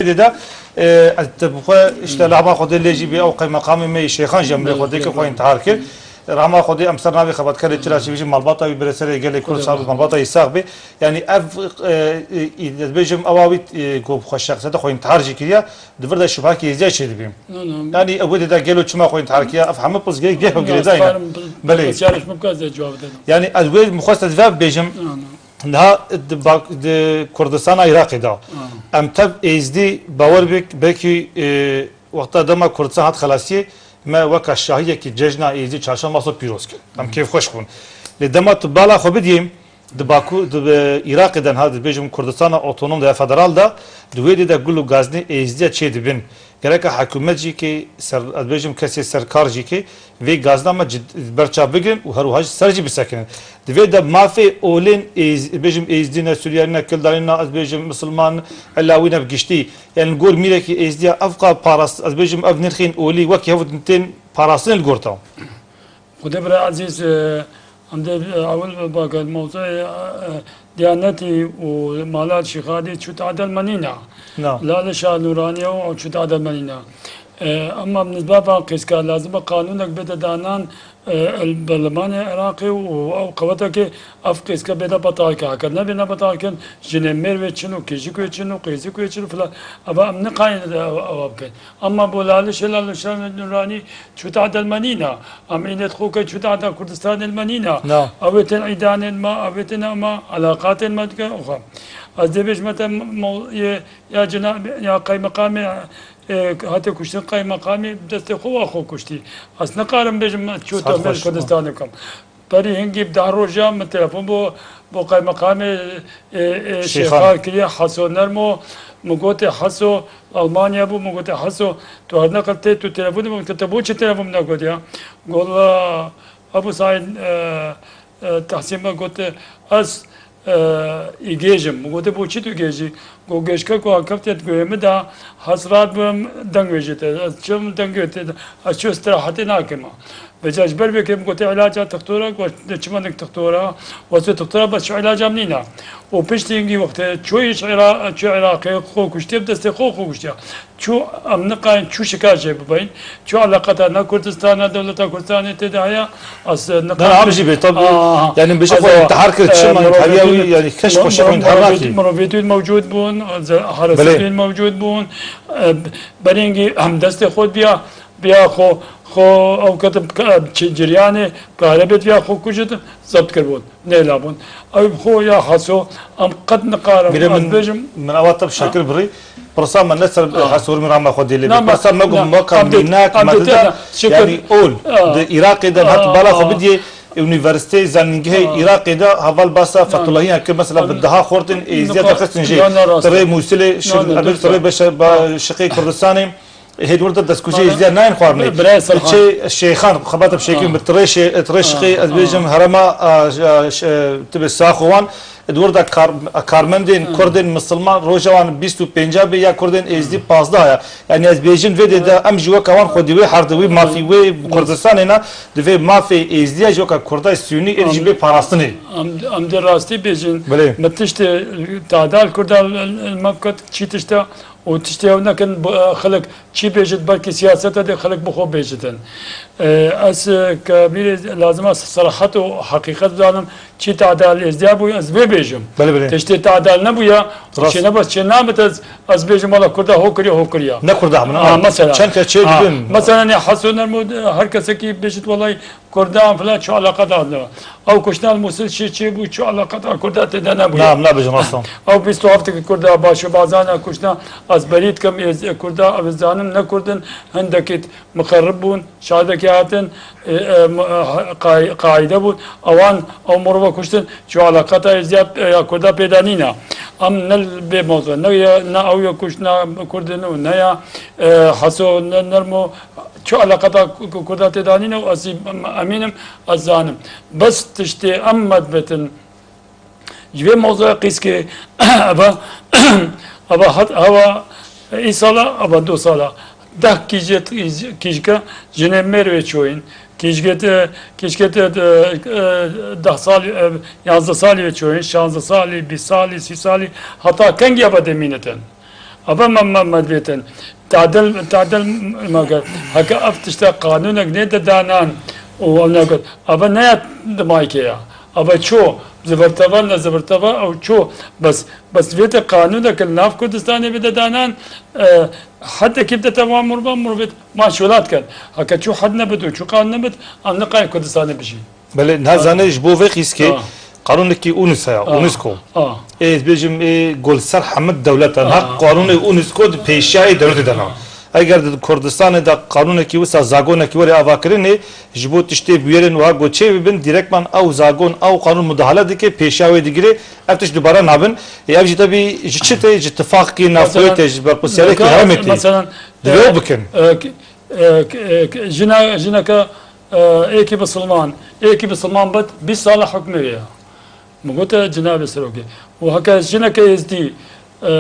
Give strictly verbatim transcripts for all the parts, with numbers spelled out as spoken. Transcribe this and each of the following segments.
Dê de, e, ez te bi xwe, işte, rehma Xwedê lê jî bê, ew qeymeqamê me yê Şêxan jî em lê Xwedê kir, xwe intihar kir. Rehma Xwedê, em ser navê xebatkarê çira çi bijî malbata wî bire serê gelê Kurd, sağ malbata wî sax bê. Yani ev, e, e, ez bêjim, ewa wî, e, ku xwe şexsiyeta xwe intihar jî kiriye, di vir de şubhakî êzdiya çê dibî. No, no. Yani ew wê dê de gelo çima xwe intihar kiriye, ev hemî pirs gerek bê xwe girêdayî ne. Belê. Pirsiyarê ji min bike ez ê cewab dedim. Yani ez wê min xwest ez vê bêjim. No, no. Niha di bak-, di Kurdistana Iraqê de em tev Êzdî bawer bik, belkî, e, wexta dema Kurdistan hat xelasiyê me weka şahiyekî cejna Êzdî çarşema sed pîroz kir. Em kêfxweş bûn. Lê dema tu bala xwe bidiyê, di Baku-, di, e, Iraqê de niha dibêjim Kurdistana Otonom de ya Federal de, di wê dê de gul û gaznê Êzdiya çê dibin. Gereka hikûmet jî kê ser, ez bêjim kesê serkar jî kê vê gazna me cid-, berçav bigirin û her wiha jî ser jî bisekinin. Di vê de mafê olên êz-, bêjim êzdî ne, suryanî ne, kildanî ne, ez bêjim misilman, elawî ne bi giştî. Yani li gor mîrekî êzdiya ev qal parast, ez bêjim ev nirxên olî wekî hev tên parastinê li gor te. Xwedê bira ezîz, e, em dê, e, ewil bake mewzûyê, e, e, Diyanetî û mala Şêxadî çût edel me nîne. Na. Lale Şah Nûranî û çût edel me nîne. E, ema bi nisbet van qîska lazim e qanûnek bête danan, e, el-, berlemanê Iraqê û ew qewetekê ev qîska bête betal ke. Heke nebêne betal kirin, jinê mêr wê çin û kêjik wê çin û qêzik wê çin û filan. Eva em niqayîn ew, ew bikin. Ema bo Lale Şah, Lale Şah Nûranî çût edel me nîne. Em înet xwe ke çût eda Kurdistanê me nîne. Na. Ew ê tên îdanên me, ew ê tên ema elaqatên me dike. Oxa. Ez dê bêjme te mo-, yê, ya cina-, ya qeymeqamê, e, hate kuştin qeymeqamê destê xwe wa xwe kuştî. Ez nikarim bêjim me çû Saet te xweş. Kurdistanê bikim. Berî hingî bi deh roja min telefon bo, bo qeymeqamê, e, e, Şêxan. Şêxan kiriye, Haso Nermo, min gotê Haso, Almanya bû, min gotê Haso, tu her neqil tê, tu telefon min, te bo çi telefon min nekot ya? Got, "La, Ebu Saîd, e, e, Tahsîn me got, ez, e, î gêj im." Min gotê, "Bo çi tu gêj î?" Got, "Gêjke ku akeftiye di guhê min de, hesrat bim deng wêjê te. Ez çim dengê te, ez çi istirahatê nakim." Vêca ji ber vê kêm gotê ilaca tixtora, got, "Çima nik tixtora? Wesê tixtora bes şu ilaca min nîne." Û piştî hingî wextê çû yî ji Ira-, çû Iraqê xwe kuştiye bi destê xwe xwe kuştiye. Çû em niqayên çû şikar jê bibeyin. Çû eleqeta ne Kurdistan, ne dewleta Kurdistanê tê de heye. Ez niqayên. Ne, em jî bê, tabii. Aha. Yani, bêje xwe intihar kir, çima, e, intihariya wî, yani, keş xwe şexwe intihar nakî. Mirovîtûn mewcûd bûn, haresetûn mewcûd bûn. E, berî hingî em destê xwe diya, biya xwe, xwe ew ketin, e, çi, ciryanê, karebet biya xwe kujit, zebt kirbûn. Nêlabûn. Ew bi xwe ya Haso, em qet nikarin, Bire ez min, bêjim. Min ewa te bi şekil birî. Pirsa me ne ser Haso min rama xwe dê lê. Na, Pirsa me gu na, me ka em dê, mînak, em me dê dide, têna, şikir. Yani ol. Di Iraqê de hat bala xwe bidiyê, Unîversîteyê Zanîngehê Iraqê de heval basa Fethullahiyan kir, mesela bi daha xortin êziya dixistin jê. Tirê Mûsilê, şir, ebir tirê beşe, ba, şiqê Kurdistanê. Hêd wir de destkujê êzdiya nayên xwarinê. Birayê Serhan. Çê Şêxan, xebata bi Şêxan, bi tirê şê-, tirê şiqê, ez bêjim herema, a, ş-, a, ş-, e, tibê saxo wan, di wir de kar-, karmendên Kurdên misilman, roja wan bîst û pênca bê ya Kurdên êzdî pazdeh ya. Yani ez bêjim vê dê de em ji weka wan xwedî wê herdî wî mafî wê Kurdistanê ne, di vê mafê êzdiya ji weka Kurday Sûnî êd jî bê parastinê. Em, em dê rastî bêjin. Belê. Me tiştê tadal Kurda li, li, li me biket, çi tişta Û tiştê ew nekin, bi, e, xelk çi bêjit, belkî siyaseta dê xelk bi xwe bêjitin. E, ez, e, ke bîrê lazim e serahet û heqîqet bizanim, çi tadal êzdiya bûye, ez vê bêjim. Belê, belê. Tiştê tadal nebûye, rast. Çi nebes, çi nabit ez, ez bêjim, wala Kurda ho kiriye, ho kiriye. Ne Kurda min, ha, mesela. Çend kes çê dibin. Mesela ne Hasan Nermo, her kesekî bêjit, welay Kurdan filan çi eleqedar ne. Ew kuştina li Mûsil çi çi bû, çi eleqedar Kurda tê de nebûye. Na, em nabêjin rast e. Ew bîst û heft Kurda baş û bazan e kuştina. Ez berî dikim, êz-, Kurda, ez zanim ne Kurdin, hindekî mixerib bûn, şadekî hatin, e, e, m-, e, qay-, qaîde bûn. Ewan, ew mirova kuştin, çi eleqeta êziya, e, ya Kurda pê de nîne. Em ne bê mewzu, ne ye, ne ew ye kuştina Kurdin û ne ya, e, Haso, ne Nermo, Çi eleqeta ku-, ku-, Kurda tê de nîne û ez em-, emîn im, ez zanim. Bes tiştê em me dibitin. Ji vê mewzuya qîskê eva, eva hat, eva îsala, eva du sala. Deh kîje-, kîjke jinê mêr wê çoyîn. Kîjke te, kîjke te, e, e, deh salî, e, yanzdeh salî wê çoyîn, şanzdeh salî, bîst salî, sî salî. Heta kengî eva demînitin. Ava me, me, me dibêtin. Tadil, tadil me kir. Heke ev tişta qanûnek nêde danan û ew nekir. Ava neya di maykê ya. Ava ço, zivirteva, ne zivirteva, ew ço. Bes, bes vê te qanûnek li nav Kurdistanê bide danan, e, hedekî bide te wan mirova, mirovê ma şolat ken. Heke ço hed nebit û ço qanûn nebit, em niqayên Kurdistanê bijîn. Belê, niha zanê ji bo vê xîskê Ah. qanûnekî UNISA ya, Ah. UNESCO. Ah. Ê, ez bêjim, ê, ku li ser hemû dewletan, Ah. her qanûnê UNESCO di pêşiyayê dewletê de ne. Eger di Kurdistanê de qanûnekî wisa zagonekî were avakirinê, ji bo tiştê bûyerên wiha ku çê bibin, dîrekman ew zagon, ew qanûn mudahale dike, pêşiya wê digire, ev tişt dubare nabin. Ê, ev jî tebî ji çi tê, ji tifaqekî navxweyê tê, ji berpirsiyariyekî herêmê tê. Mesela, Divê e, ew bikin. e, k-, e, k-, e, k-, jina-, jineke, e, êkî bisilman, êkî bisilman bit, bîst sala hukmê wê ya. Min gote Cenabê Serokê. Û heke jineke êzdî, e,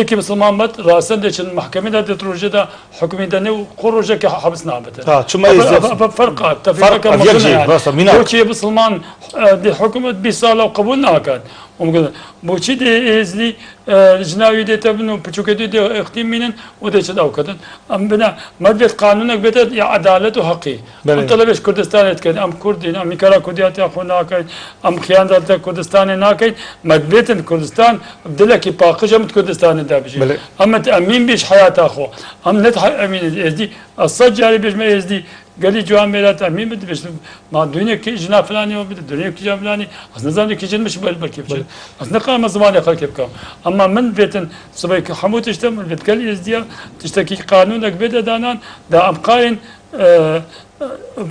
êkî bisilman bit, rasten dê çin mehkemê de, dê rojê de hukmî de ne û xwe rojeke hepis nabite. Ha, çima êzdî Ev, ev, ev ferq e, tefrîqeke mezin e yani. Rasta, mînak. Bo çi bisilman, e, dê hukm bîst sala qebûl naket. Û min gote, bo çi dê êzdî E, jina wî dê tevin û piçûkê dê, dê ixtîm mînin û dê çi daw kedin. Em bine, me divêt qanûnek bête ya edalet û heqî. Belê. Em telebê ji Kurdistanê dikin, em Kurd in, em înkara Kurdiyatiya xwe nakin, em xiyaneta Kurdistanê nakin. Me divêtin Kurdistan, dilekî paqij em di Kurdistanê de bijîn. Belê. Em di emîn bî ji heyata xwe. Em ne emîn êzdî. Ez sed carî bêjme êzdî. Gelî ciwan mêra te mî bidibêjin, ma dûnekî jina filanî û bide, dûnekî jina filanî. Ez nizanim kî jin min ji ber belkî biçin. Belê. Ez niqarim zimanê xelkê bikim. Ema min vêtin sibê ki hemû tişte min vêt gel êzdiya, tiştekî qanûnek bêde danan, da em qarên, e, e,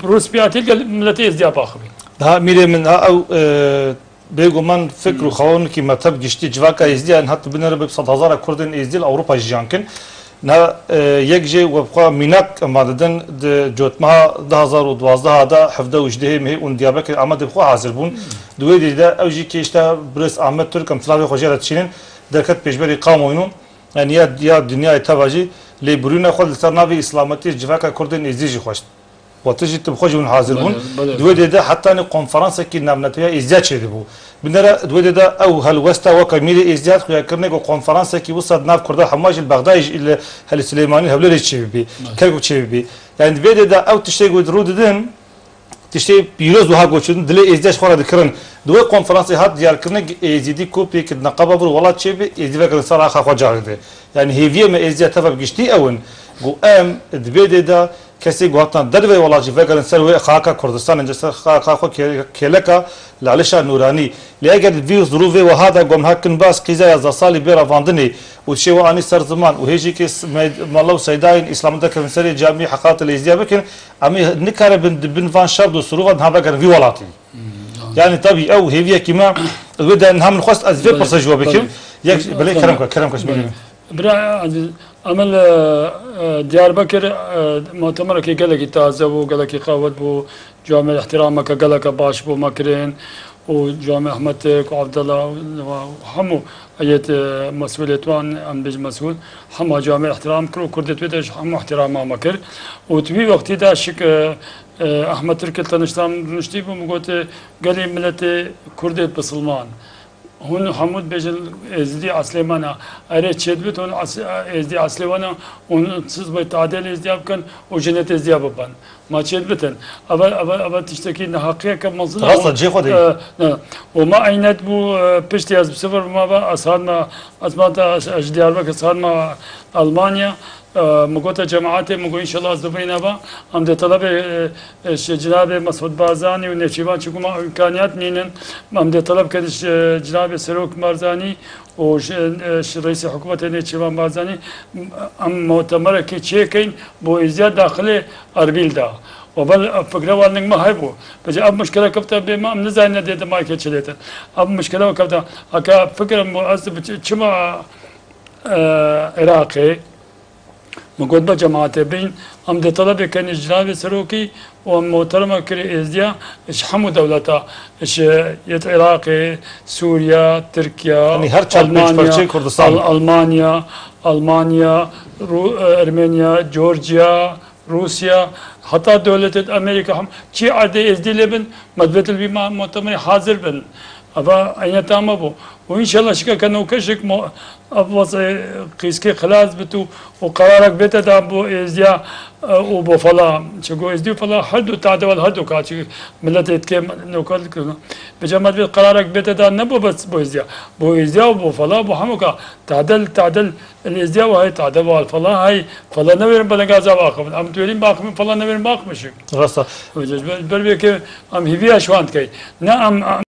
rûspiyatî gel miletê êzdiya baxivî. Daha mîrê min ha ew, e, Bêguman fikr û Hmm. xewanekî mezheb giştî civaka êzdiya in hat binere bi sed hezara Kurdên êzdî li Ewropa jiyan kin. Niha, e, yek jê we bi xwe mînak em va didin di cotmeha du hezar û duwazdeh de hevdeh û hejdehê mehê û Diyarbekir Amedê bi xwe hazir bûn. Hmm. Di wê derî de ew jî kê işte birêz Ahmet Türk em silavê xwe jê re dişînin derket pêşberî kamuoyunû. Yani ya, ya dinyayê teva jî lêbirûna xwe li ser navê îslametî civaka Kurdên êzdî jî xweşt. Wa tu jî tu bi xwe jî hûn hazir bûn. Belê, belê. Di wê dê de hetanî konferansekî navnetewî ya Êzdiya çêdibû. Binêre di wê dê de ew helwesta weke mîrê Êzdiya xuyakirinê ku konferansekî wisa di nav Kurda hema jî li Bexdayê jî li Helî Silêmanî Hewlêrê çêbibî, Belê. Kerkûk çêbibî. Yani di vê dê de ew tiştê ku rû didin, tiştê pîroz wiha ku çûn dilê Êzdiya ji xwe re dikirin. Di wê konferansê hat diyarkirinê ku Êzidî ku pê ki di neqeba vir welat çêbî, Êzidî vekirin ser axa xwe carê dê. Yani hêviyê me Êzdiya teva bi giştî ew in ku em di vê dê de Kesê ku hatina derveyî welat jî vegerin ser wê xaka Kurdistanê, ser xaka xwe kê-, kêleka Lalişa Nûranî. Lê eger di vî zirûvê wiha de gom hekin bas qîza yazdeh salî bê revandinê û şêwe anî ser ziman û hêjîkê s-, me-, mela û seydayên îslamî derkevin serê camî heqareta Êzdiya bikin, em ê nikaribin di bin van şert û sirûvan niha vegerin vî welatî. Hmm, Yani tebî ew hêviyekî me wê de niha min xwest ez vê Belê, pirse ji we bikim. belê. Yek, Belê, belê, tamam. kerem ke, kerem ke ji Belê. min. Bira Ezîz, em li, e, Diyarbekir, e, mutemerekî gelekî taze bû, gelekî qewet bû, camê îhtîrameke geleke baş bû me kirin û camê Ehmedik û Evdela û hemû heyet, e, mesûlê wan, em bêjin mesûl, hema camê îhtîram kir û Kurdê wê de ji hemû îhtîrama me kir. Û di wî wextî de şik, e, e, Ehmed Tirk li teniştan rûniştî bû, min got, e, gelî miletê Kurdê bisilman. Hûn hemû dibêjin Êzidî eslê me ne. Erê çêdibit hûn es-, Êzidî eslê we ne, hûn siz bê tadê li Êzidiya bikin û jinê Êzidiya biben. Ma çêdibitin. Eva, eva, eva tiştekî neheqiyeke mezin e. Rasta cihê xwe de. E, ne. Û ma eynet bû, e, piştî ez bi sifir bûma ve, ez hatime, ez ma te, ez, ez ji Diyarbekir hatime Almanya. E, min gote cemaetê, min got, înşallah ez dibîne ve, em dê telebê, e, e, ji cenabê Mesûd Barzanî û Nêçîrvan, çiku me îmkaniyat nînin, em dê teleb kin ji cenabê Serok Barzanî û ji, e, ji reîsê hikûmetê Nêçîrvan Barzanî, em mutemerekê çêkin bo Êzidiya daxilê Erbîl de. Û bel, e, fikre wan ning me hebû. Pêca ev muşkile kefte bê me, em nizanîne dê di mayke çi lêtin. Ev muşkile kefte. Heke fikir em, ez bi çi-, çima, e, Iraqê? Min got, be cemaetê bîn, em dê telebê kenê ji cenabê serokî û em muhterema kirê Êzdiya ji hemû dewleta, ji yet Iraqê, Sûriya, Tirkiya, Yanî her çar pênc Almanya, parçeyê Kurdistan. Al-, Almanya, Almanya, Ru-, Ermeniya, Georgia, Rûsya, heta dewletê Amerîka hem çi erdê Êzdî lê bin, me divêt li vî ma-, muhtemerê hazir bin. Ava eyne tam bû. Û înşallah şika ke nokê şik mo-, ev wes-, e, qîskê xilas bit û, û qerarak bête da bo êzdiya, e, û bo fela. Çigo êzdiya û fela her du tade wal her du ka çi milletê dike nokal kirina. Bi cemaat bê qerarak bête da ne bo bes bo êzdiya. Bo êzdiya û bo fela bo hemû ka tadel, tadel el êzdiya û hey tade wal fela hey fela ne verin belengaza baxim. Em tu verin baxim fela ne verin baxim şik. Rasta. Ber, ber bê ke em hîviya şwan dikey. Ne em, em